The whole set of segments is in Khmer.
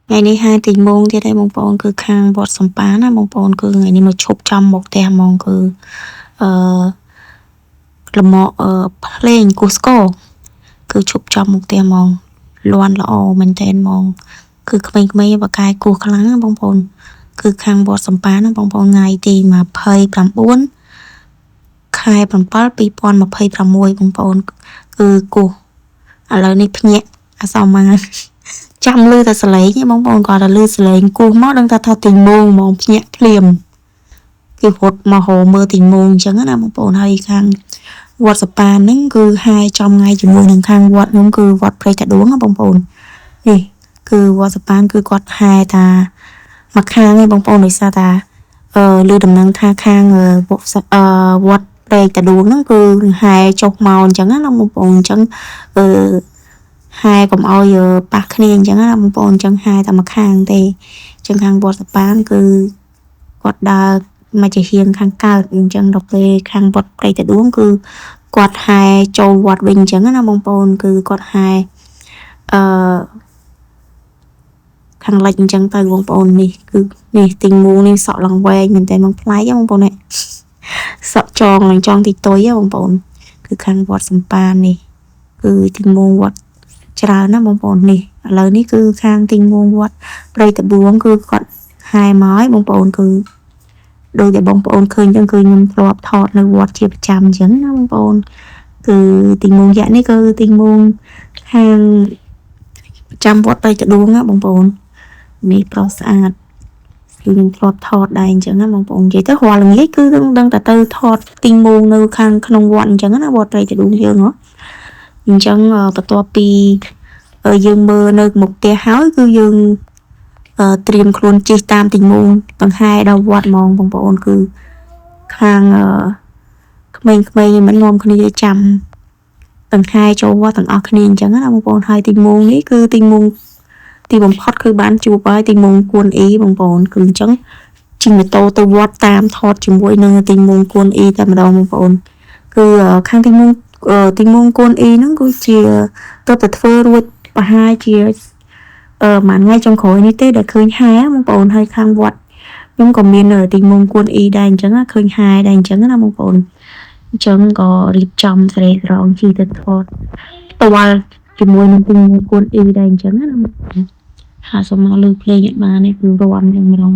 ថ្ងៃនេះហែទីម៉ោងទៀតហើយបងប្អូនគឺខាងវត្តសំប៉ាណាបងប្អូនគឺថ្ងៃនេះមកឈប់ចំមកផ្ទះហ្មងគឺអឺលមកភ្លេងគោះស្គរគឺឈប់ចំមកផ្ទះហ្មងលាន់ល្អមែនតើហ្មងគឺក្មេងៗបកែគោះខ្លាំងណាបងប្អូនគឺខាងវត្តសំប៉ាណាបងប្អូនថ្ងៃទី29ខែ7 2026បងប្អូនគឺគោះឥឡូវនេះភ្ញាក់អសមមាចាំលឺតែសលេងបងប្អូនគាត់តែលឺសលេងគោះមកដឹងថាថាទីម៉ោងហ្មងភ្ញាក់ភ្លាមគឺរត់មកហៅមើលទីម៉ោងអញ្ចឹងណាបងប្អូនហើយខាងវត្តសប៉ានហ្នឹងគឺហែចំថ្ងៃជាមួយនឹងខាងវត្តខ្ញុំគឺវត្តព្រែកតាដួងណាបងប្អូននេះគឺវត្តសប៉ានគឺគាត់ហែតាមួយខាងឯងបងប្អូនដោយសារតាអឺឮដំណឹងថាខាងវត្តព្រែកតាដួងហ្នឹងគឺហែចុះមកអញ្ចឹងណាបងប្អូនអញ្ចឹងអឺហែកុំឲ្យប៉ះគ្នាអញ្ចឹងណាបងប្អូនអញ្ចឹងហែតែមួយខាងទេអញ្ចឹងខាងវត្តសប៉ានគឺគាត់ដើរមកជាហៀងខាងកើតអញ្ចឹងដល់ពេលខាងវត្តព្រៃតាដួងគឺគាត់ហែចូលវត្តវិញអញ្ចឹងណាបងប្អូនគឺគាត់ហែអឺខាងលិចអញ្ចឹងទៅបងប្អូននេះគឺនេះទីងមូនេះសក់ឡើងវែងមែនតើបងប្លែកបងប្អូននេះសក់ចងឡើងចងទីតុយបងប្អូនគឺខាងវត្តសំប៉ាននេះគឺទីងមូវត្តច្រើនណាបងប្អូននេះឥឡូវនេះគឺខាងទីងមូវត្តព្រៃតបួងគឺគាត់ហែមកហើយបងប្អូនគឺដោយតែបងប្អូនឃើញចឹងគឺខ្ញុំធ្លាប់ថតនៅវត្តជាប្រចាំអញ្ចឹងណាបងប្អូនគឺទីងមូយៈនេះគឺទីងមូខាងប្រចាំវត្តព្រៃតដួងណាបងប្អូននេះប្រុសស្អាតគឺខ្ញុំធ្លាប់ថតដែរអញ្ចឹងណាបងប្អូននិយាយទៅរាល់ល្ងាចគឺដឹងតែទៅថតទីងមូនៅខាងក្នុងវត្តអញ្ចឹងណាវត្តព្រៃតដួងយើងហ៎អញ្ចឹងបន្ទាប់ពីយើងមើលនៅមុខផ្ទះហើយគឺយើងត្រៀមខ្លួនជិះតាមទីងមូដង្ហែដល់វត្តហ្មងបងប្អូនគឺខាងក្មេងៗមិននាំគ្នាចាំដង្ហែចូលវត្តទាំងអស់គ្នាអញ្ចឹងណាបងប្អូនហើយទីងមូនេះគឺទីងមូទីបំផុតគឺបានជួបហើយទីងមូគួនអ៊ីបងប្អូនគឺអញ្ចឹងជិះម៉ូតូទៅវត្តតាមថតជាមួយនឹងទីងមូគួនអ៊ីតែម្ដងបងប្អូនគឺខាងទីងមូទីងមូគួនអ៊ីហ្នឹងគឺជាទៅតែធ្វើរួចប្រហែលជាមួយថ្ងៃចុងក្រោយនេះទេដែលឃើញហែបងប្អូនហើយខាងវត្តខ្ញុំក៏មានទីងមគួនអ៊ីដែរអញ្ចឹងឃើញហែដែរអញ្ចឹងណាបងប្អូនអញ្ចឹងក៏រៀបចំសេរីស្រងជីទៅថតផ្ទាល់ជាមួយនឹងទីងមគួនអ៊ីដែរអញ្ចឹងណាបងប្អូនហាសុំមកលើភ្លេងអត់បានទេគឺរំយ៉ាងម្ដង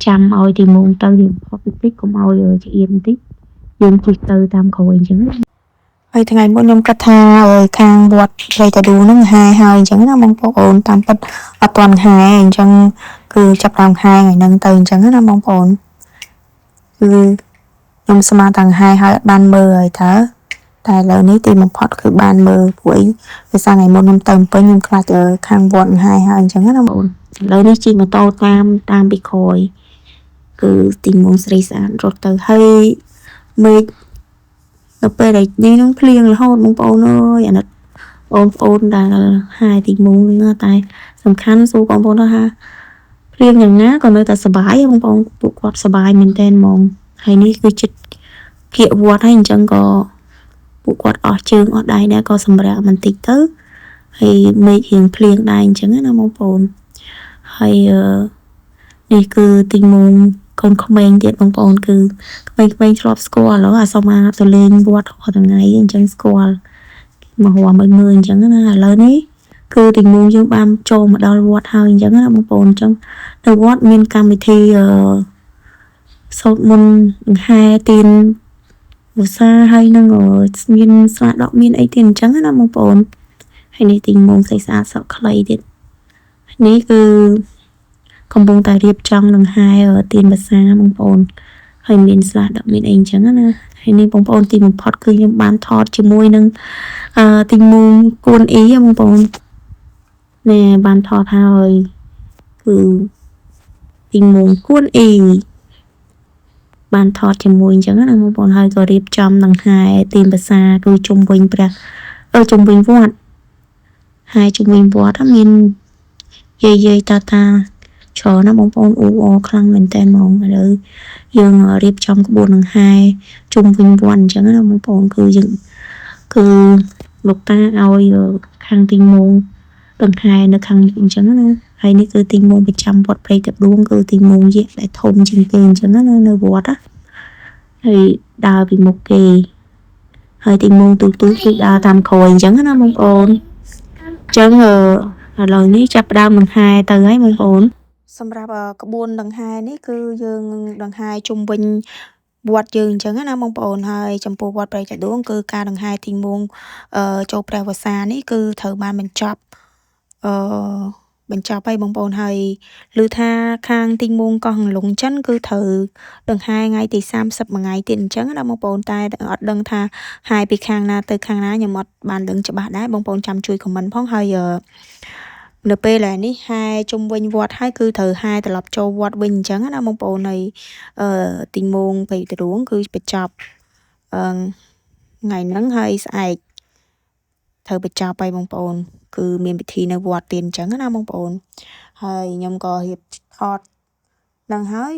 ចាំឲ្យទីងមទៅរៀងផុតតិចកុំឲ្យឆ្អៀនបន្តិចយើងជិះទៅតាមក្រោយអញ្ចឹងហើយថ្ងៃមុនខ្ញុំគិតថាខាងវត្តព្រៃតាឌូហ្នឹងហែហើយអញ្ចឹងណាបងប្អូនតាមពិតអត់ទាន់ហែអញ្ចឹងគឺចាប់ដើមហែថ្ងៃហ្នឹងទៅអញ្ចឹងណាបងប្អូនគឺខ្ញុំស្មានតាំងហែហើយអត់បានមើលហើយតើតែឥឡូវនេះទីបំផុតគឺបានមើលពួកអីភាសាថ្ងៃមុនខ្ញុំទៅពេញខ្ញុំខ្លាចខាងវត្តហែហើយអញ្ចឹងណាបងប្អូនឥឡូវនេះជិះម៉ូតូតាមតាមពីក្រោយគឺទីងស្រីស្អាតរត់ទៅហើយមេឃនៅពេលដែលនេះនឹងភ្លៀងរហូតបងប្អូនអើយអាណិតបងប្អូនដែលហែទីមុងហ្នឹងតែសំខាន់សួរបងប្អូនថាភ្លៀងយ៉ាងណាក៏នៅតែសប្បាយបងប្អូនពួកគាត់សប្បាយមែនតើហ្មងហើយនេះគឺចិត្តគៀកវត្តហើយអញ្ចឹងក៏ពួកគាត់អស់ជើងអស់ដៃដែរក៏សម្រាកបន្តិចទៅហើយមេឃរៀងភ្លៀងដែរអញ្ចឹងណាបងប្អូនហើយនេះគឺទីមុងកូនក្មេងទៀតបងប្អូនគឺក្មេងៗធ្លាប់ស្គាល់ឥឡូវអាសុំអាទៅលេងវត្តរាល់ថ្ងៃអញ្ចឹងស្គាល់មករំឲ្យមើលអញ្ចឹងណាឥឡូវនេះគឺទីងយើងបានចូលមកដល់វត្តហើយអញ្ចឹងណាបងប្អូនអញ្ចឹងនៅវត្តមានកម្មវិធីអឺសូត្រមន្តដង្ហែទៀនវស្សាហើយនឹងមានស្លាដកមានអីទៀតអញ្ចឹងណាបងប្អូនហើយនេះទីងស្អាតស្អាតសក់ខ្លីទៀតនេះគឺកំពុងតែរៀបចំដង្ហែទៀនវស្សាបងប្អូនហើយមានស្លាដកមានអីអញ្ចឹងណាហើយនេះបងប្អូនទីបំផុតគឺខ្ញុំបានថតជាមួយនឹងអឺទីងគួនអ៊ីបងប្អូនណែបានថតហើយគឺទីងគួនអ៊ីបានថតជាមួយអញ្ចឹងណាបងប្អូនហើយក៏រៀបចំដង្ហែទៀនភាសាគឺជុំវិញព្រះជុំវិញវត្តហើយជុំវិញវត្តមានយាយយាយតាតាច្រើនណាបងប្អូនអ៊ូអរខ្លាំងមែនតើហ្មងឥឡូវយើងរៀបចំក្បួនដង្ហែជុំវិញវត្តអញ្ចឹងណាបងប្អូនគឺយើងគឺលោកតាឲ្យខាងទីង ដង្ហែនៅខាងមុខអញ្ចឹងណាហើយនេះគឺទីងមោងប្រចាំវត្តព្រែកតាដួងគឺទីងមោងយក្សដែលធំជាងគេអញ្ចឹងណានៅវត្តណាហើយដើរពីមុខគេហើយទីងមោងទូទូគឺដើរតាមក្រោយអញ្ចឹងណាបងប្អូនអញ្ចឹងឥឡូវនេះចាប់ផ្ដើមដង្ហែទៅហើយបងប្អូនសម្រាប់ក្បួនដង្ហែនេះគឺយើងដង្ហែជុំវិញវត្តយើងអញ្ចឹងណាបងប្អូនហើយចំពោះវត្តព្រែកតាដួងគឺការដង្ហែទីងមោងចូលព្រះវស្សានេះគឺត្រូវបានបញ្ចប់អឺបញ្ចប់ហើយបងប្អូនហើយឮថាខាងទីងមោងកោះលងចិនគឺត្រូវដង្ហែថ្ងៃទី30មួយថ្ងៃទៀតអញ្ចឹងណាបងប្អូនតែអត់ដឹងថាហែពីខាងណាទៅខាងណាខ្ញុំអត់បានដឹងច្បាស់ដែរបងប្អូនចាំជួយ comment ផងហើយនៅពេលដែលនេះហែជុំវិញវត្តហើយគឺត្រូវហែត្រឡប់ចូលវត្តវិញអញ្ចឹងណាបងប្អូនហើយអឺទីងមោងព្រៃតាដួងគឺបញ្ចប់អឺថ្ងៃហ្នឹងហើយស្អែកត្រូវបញ្ចប់ហើយបងប្អូនគឺមានពិធីនៅវត្តទៀតអញ្ចឹងណាបងប្អូនហើយខ្ញុំក៏រៀបថតនឹងហើយ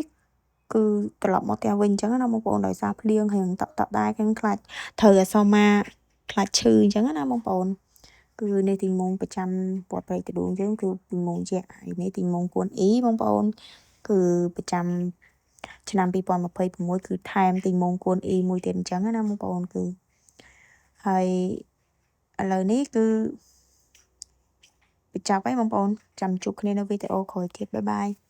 គឺត្រឡប់មកផ្ទះវិញអញ្ចឹងណាបងប្អូនដោយសារភ្លៀងរៀងតក់តក់ដែរខ្ញុំខ្លាចត្រូវអសមាខ្លាចឈឺអញ្ចឹងណាបងប្អូនគឺនេះទីងមោងប្រចាំវត្តព្រែកតាដួងយើងគឺទីងមោងយក្សហើយនេះទីងមោងគួនអ៊ីបងប្អូនគឺប្រចាំឆ្នាំ2026គឺថែមទីងមោងគួនអ៊ីមួយទៀតអញ្ចឹងណាបងប្អូនគឺហើយឥឡូវនេះគឺបញ្ចប់ហើយបងប្អូនចាំជួបគ្នានៅវីដេអូក្រោយទៀត bye bye។